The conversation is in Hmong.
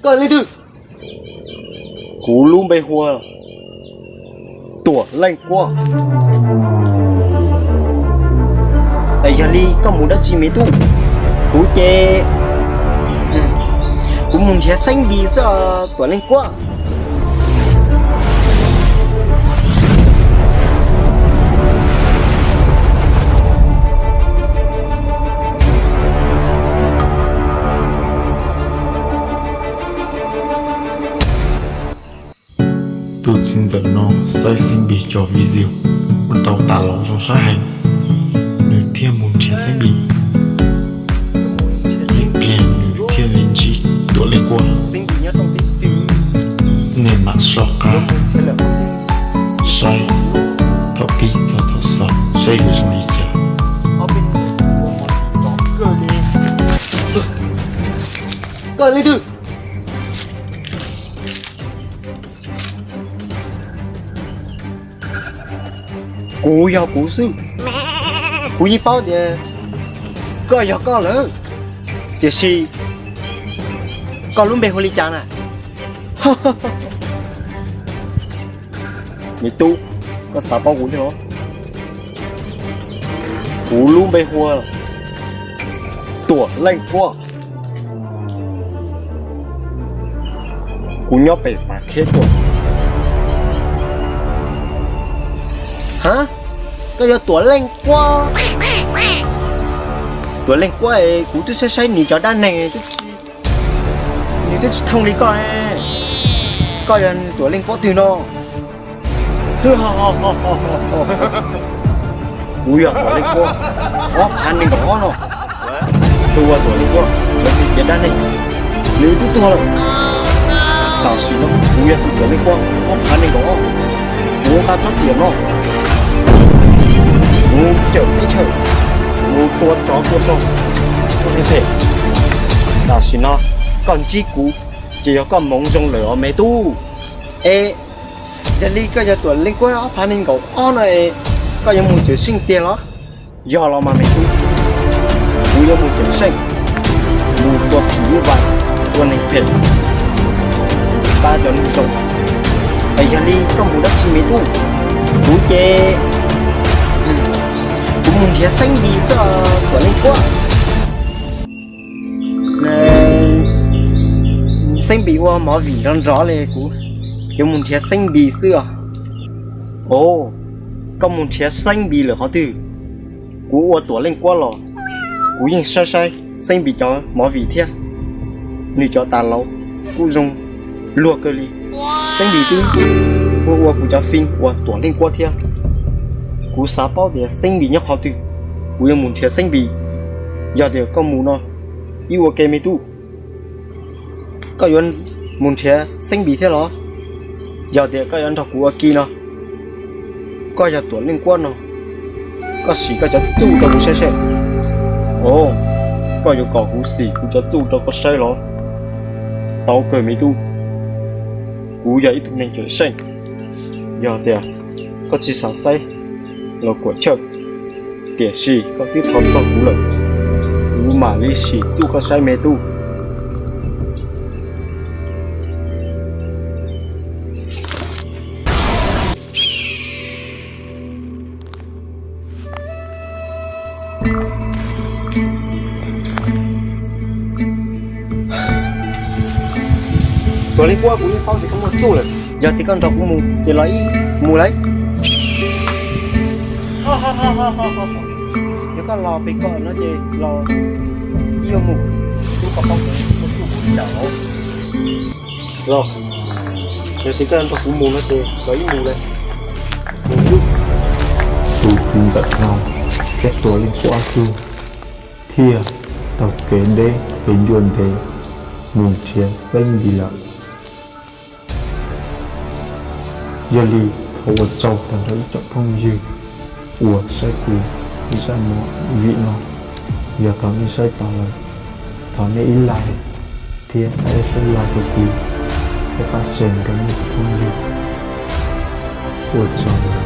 Koj leej twg? Kuv lub npe hu ua Tuam Leej Kuab. Es yog li koj mus dab tsi me tub? Kuv ces kuv mus nrhiav xeeb npis xwb os Tuam Leej Kuab. Tus txiv ntxawm no saib xeeb npis cov video ua tau tas los zoo saib heev, nws thiaj mus nrhiav xeeb npis. Ib pliag nws thiaj li ntsib Tuam Leej Kuab. Nej mam soj qab saib thaum pib txog thaum xaus saib yuav zoo li cas. Koj leej twg? Kuv yog kuv xwb. Kuv yeej paub tias koj yog koj lawm, tiam sis koj lub npe hu li cas na? Me tub, koj xav paub kuv thiab los? Kuv lub npe hu ua Tuam Leej Kuab. Kuv nyob pem Pas Kheb tuaj. Ha, koj yog Tuam Leej Kuab? Tuam Leej Kuab es kuv twb saib saib nws cov dab neeg twb tsis, nws twb tsis thooj li koj. Koj yog Tuam Leej Kuab twg no? Kuv yog Tuam Leej Kuab ob phav nees nkaum ob no. Tus uas Tuam Leej Kuab, lawv tias dab neeg, nws twb tuag lawm. Tam sim no kuv yog tus Tuam Leej Kuab ob phav nees nkaum ob, kuv nqa tsob riam no, kuv cawm teb chaws, kuv tua tsov tua rog, tua neeg phem. Tam sim no koj ntsib kuv ces yog koj hmoov zoo lawm os me tub. Es yog li koj yog Tuam Leej Kuab ob phav nees nkaum ob no es koj yuav mus cawm seej tiag los? Yog los mas me tub, kuv yuav mus cawm seej, mus tua phim nyuj vais, tua neeg phem, pab cov neeg zoo. Es yog li koj mus dab tsi me tub? Kuv ces kuv mus nrhiav xeeb npis xwb os Tuam Leej Kuab. Xeeb npis ua movie nrov nrov li, kuv yuav mus nrhiav xeeb npis xwb os. Os, koj mus nrhiav xeeb npis lawm qhov twg? Kuv ua Tuam Leej Kuab los kuv yeej saib saib xeeb npis cov movie thiab, nws cov tas laus kuj zoo luag kawg li. Xeeb npis twb ua ua kuv cov fim ua Tuam Leej Kuab thiab. Kuv xav paub tias xeeb npis nyob qhov twg, kuv yuav mus nrhiav xeeb npis. Yog tias koj mus no, ib ua ke me tub. Koj yuav mus nrhiav xeeb npis thiab los? Yog tias koj yuav nrog kuv ua ke no, koj yog Tuam Leej Kuab no, koj sim koj cov txuj rau kuv saib seb. Os, koj yuav kom kuv sim kuv cov txuj rau koj saib los? Tau kawg me tub, kuv yog ib tug neeg cawm seej. Yog tias koj tsis xav saib los kuam chawj, tiam sis koj twb thov txog kuv lawm, kuv mam li sim txuj koj saib me tub. Tuam Leej Kuab, kuv yeej paub tias koj muaj txuj lawm, yog tias koj nrog kuv mus ces los ib mus lauj. Yog koj los pem ko no ces los ib yuav mus, tub koj paub muaj txuj kuv li cas los. Los, yog tias koj nrog kuv mus no ces los ib mus lauj. Tus txiv ntxawm no thiab Tuam Leej Kuab ob tug thiaj taug kev deb kev ncua ntev mus nrhiav xeeb npis lawm. Yog li thov ua tsaug tag nrho ib tsoom phooj ywg uas saib kuv zaj movie no. Yog thaum nej saib tas lawm, thov nej ib like thiab pab subscribe rau kuv thiab pab share rau nej cov phooj ywg. Ua tsaug.